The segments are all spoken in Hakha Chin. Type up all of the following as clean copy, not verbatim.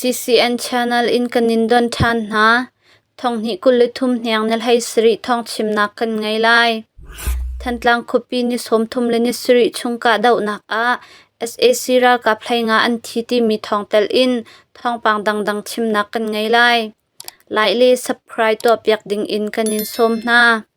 CCN channel in kan in don ṭhan hna. Thonghnih 23 hniang ni 17 thawng chimnak kan ngei lai. Thantlang khuapi ni 30 le ni sarih chung kahdohnak ah sac ralkap 15 an thi timi thawng telh in thawngpang dangdang chimnak kan ngei lai. Like le subscribe tuahpiak ding in kan in sawm hna.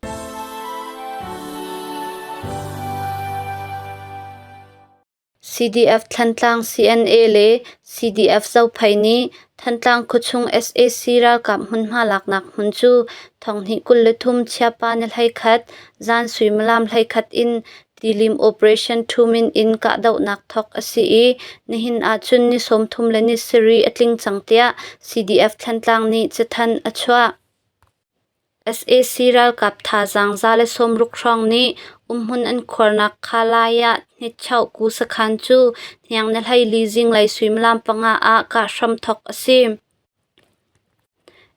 CDF Thantlang CNA le CDF Zophei nih Thantlang khuachung sac ralkap hmunhma laknak hmun cu thonghnih 23 Chiapa ni 11 zan suimilam 11 in Tilim Operation Thumin in kahdohnak thawk a si i nihin ahcun ni 30 le ni sarih a tling cang tiah CDF Thantlang nih cathanh a chuah. Sac ralkap thazaang 160 hrawng nih umhmun an khuarnak Khalai ah Hnitchohku sakhan cu hniang ni 14 zinglei suimilam panga ah kah hram thawk a si.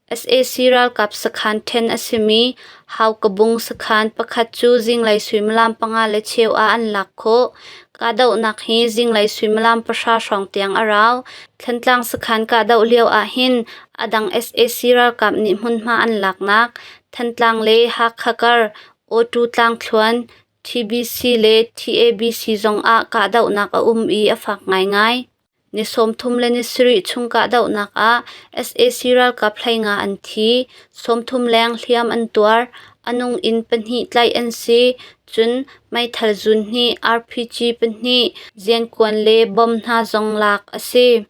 Sac ralkap sakhan ṭhen a simi Haukabung sakhan pakhat cu zinglei suimilam 5:15 ah an lak khawh. Kahdohnak hi zinglei suimilam pahra hrawng tiang a rau. Thantlang sakhan kahdoh lio ahhin a dang sac ralkap nih hmunhma an laknak Thantlang le Hakha kar Awtu tlangthluan, TBC le TABC zongah kahdohnak a um i a fak ngaingai. Ni 30 le ni sarih chung kahdohnak ah sac ralkap 15 an thi, 30 leng hliam an tuar, a nung in pahnih tlaih an si, cun meithal zun hnih, RPG pahnih, ziankuan le bom hna zong lak a si.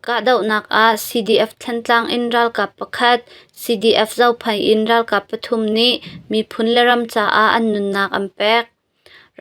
Kahdohnak ah CDF Thantlang in ralkap pakhat, CDF Zophei in ralkap pathum nih miphun le ram caah an nunnak an pek.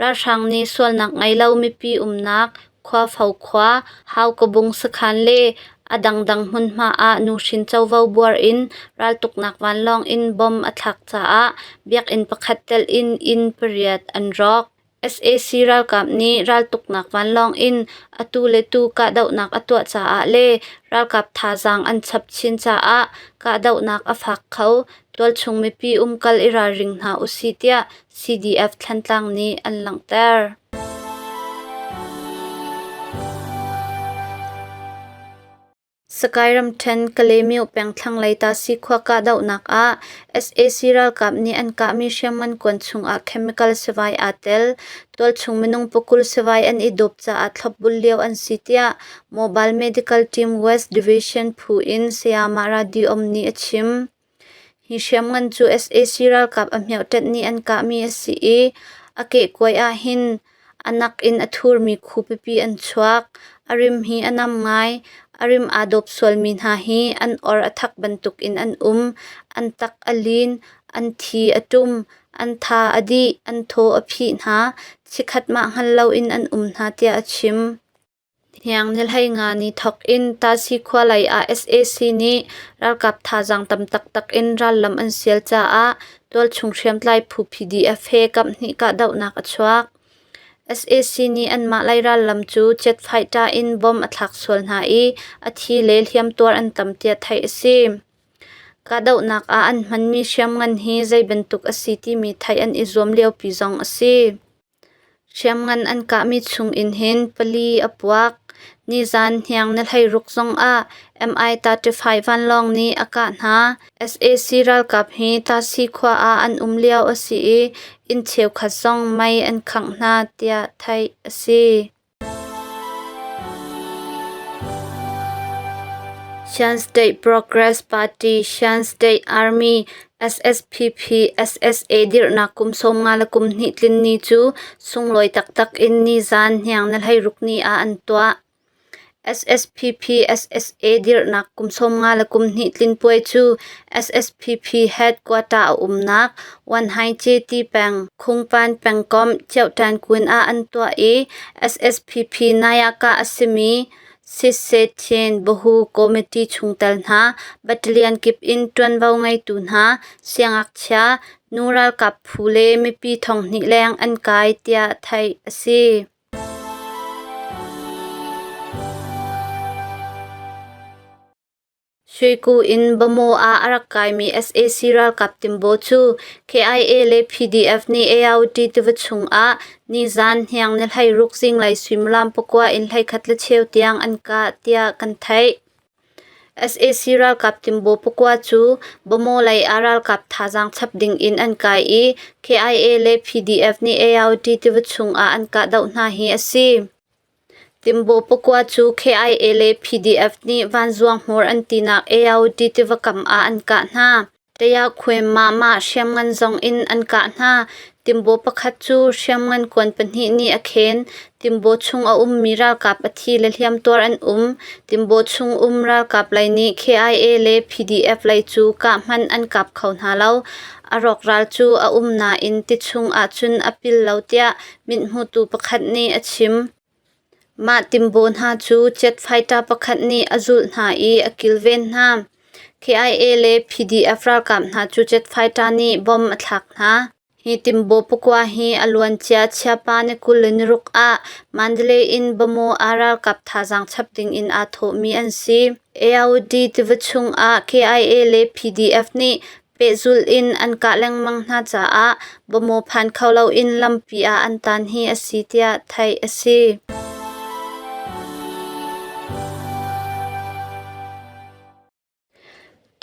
Ralhrang nih sualnak ngei lo mipi umnak Khuafo khua, Haukabung sakhan le a dangdang hmunhma ah nuhrin covo buar in raltuknak vanlawng in bomb a thlak caah biakinn pakhat telh in inn pariat an rawk. Sac ralkap nih raltuknak vanlawng in atu le tu kahdohnak a tuah caah le ralkap thazaang an chap chin caah kahdohnak a fak kho. Tualchung mipi umkal i ralring hna usih tiah CDF Thantlang nih an langhter. Sakae ramṭhen Kalaymyo peng thlanglei Tasi khua kahdohnak ah sac ralkap nih an kahmi hriamngan kuan chungah chemical sivai aa tel. Tualchung minung pakul sivai an i dawp caah thlopbul lio an si tiah Mobile Medical Team West Division phu in Sayamah Radiom nih a chim. Hi hriamngan cu sac ralkap a hmioṭenh nih an kahmi a si i a kehkuai ahhin a nak in a thurmi khu pipi an chuak. A rim hi a nam ngai. A rim aa dawp sualmi hna hi an or a thak bantukin an um. An tak a lin, an thi a ṭum, an tha a dih, an thaw a phih hna. Chikkhat mah hngal loin an um hna tiah a chim. Hniang ni 15 ni thawk in Tasi khua lei ah sac nih ralkap thazaang tam taktak in rallam an sial caah tualchung hriamtlai phu PDF he kaphnih kahdohnak a chuak. Sac nih anmah lei rallam cu jet fighter in bomb a thlak sual hna i a thi le hliamtuar an tam tiah theih a si. Kahdohnak ah an hmanmi hriamngan hi zei bantuk a si timi theih an i zuam liopi zong a si. Hriamngan an kahmi chungin hin pali a puak. Nizan hniang ni 16 zongah Mi-35 vanlawng nih a kah hna. Sac ralkap hi Tasi khua ah an um lio a si i inn cheukhat zong mei an khangh hna tiah theih a si. Shan State Progress Party, Shan State Army, SSPP, SSA dirhnak kum 52 tlin ni cu sunglawi taktak in nizan hniang ni 16 ni ah an tuah. SSPP, SSA dirhnak kum 52 tlin puai cu SSPP headquarter a umnak Wanhai-Ceti peng, Khungpan pengkomh Ciohṭan-kun ah an tuah i SSPP Nayaka a simi Sissethin Bahu Committee chungtel hna, battalion kip in ṭuanvo ngeitu hna, siangngakchia, nu ralkap phu le mipi 2,000 leng an kai tiah theih a si. Suiku in Bamaw ah a rak kaimi sac ralkap timbaw cu KIA le PDF nih AOT tiva chungah nizan hniang ni 16 zinglei suimilam pakua in 11 le cheu tiang an kah tiah kan theih. Sac ralkap timbaw pakua cu Bamaw lei ah ralkap thazaang chap ding in an kai i KIA le PDF nih Ayawati tiva chung ah an kahdoh hna hi a si. Timbaw pakua cu KIA le PDF nih vanzuang hmur an tinak Ayawati tiva kam ah an kah hna. Tayakhuai-mah hriamngan zong in an kah hna. Timbaw pakhat cu hriamngan kuan pahnih nih a khen. Timbaw chung a ummi ralkap a thi le hliamtuar an um. Timbaw chung um ralkap lei nih KIA le PDF lei cu kah hmanh an kap kho hna lo. A rawkral cu a um nain tichung ahcun a pil lo tiah mithmutu pakhat nih a chim. Mah timbaw hna cu jet fighter pakhat nih a zulh hna i a kilven hna. KIA le PDF ralkap hna cu jet fighter nih bomb a thlak hna. Hi timbaw pakua hi a luancia Chiapa ni 26 ah Mandalay in Bamaw ah ralkap thazaang chap ding in aa thawhmi an si. AOD tiva chung ah KIA le PDF nih pehzulh in an kah lengmang hna caah Bamaw phan kho loin lampi ah an tan hi a si tiah theih a si.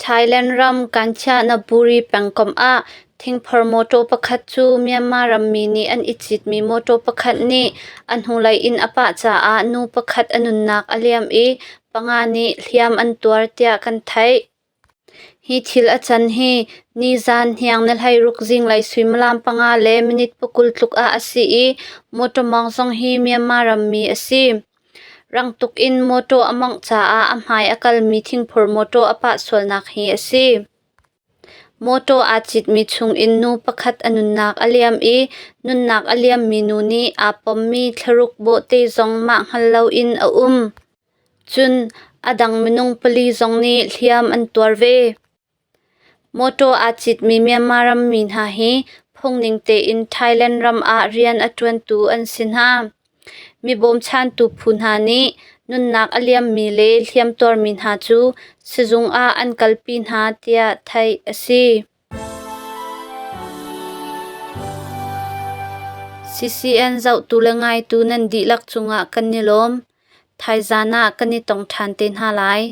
Thailand ram Kanchanaburi pengkomh ah thingphor mawtaw pakhat cu Myanmar rammi nih an i citmi mawtaw pakhat nih a hnulei in a pah caah nu pakhat a nunnak a liam i panga nih hliam an tuar tiah kan theih. Hi thil a can hi nizan hniang ni 16 zinglei suimilam 5 le minute 20 tluk ah a si i mawtaw mawng zong hi Myanmar rammi a si. Rang tuk in mawtaw a mawngh caah a hmai a kalmi thingphur mawtaw a pah sualnak hi a si. Mawtaw aa citmi chungin nu pakhat a nunnak a liam i nunnak a liammi nu nih aa pommi thlaruk bawhte zong mah hngal loin a um. Cun a dang minung pali zong nih hliam an tuar ve. Mawtaw aa citmi Myanmar rammi hna hi phungning tein Thailand ram ah rian a ṭuantu an si hna. Mi bawmchantu phu hna nih nunnak a liammi le hliamtuarmi hna cu sizung ah an kalpi hna tiah theih a si. CCN zohtu le ngaitu nan dihlak cungah kan i lawm. Thaizan ah kan i tong ṭhan te hna lai.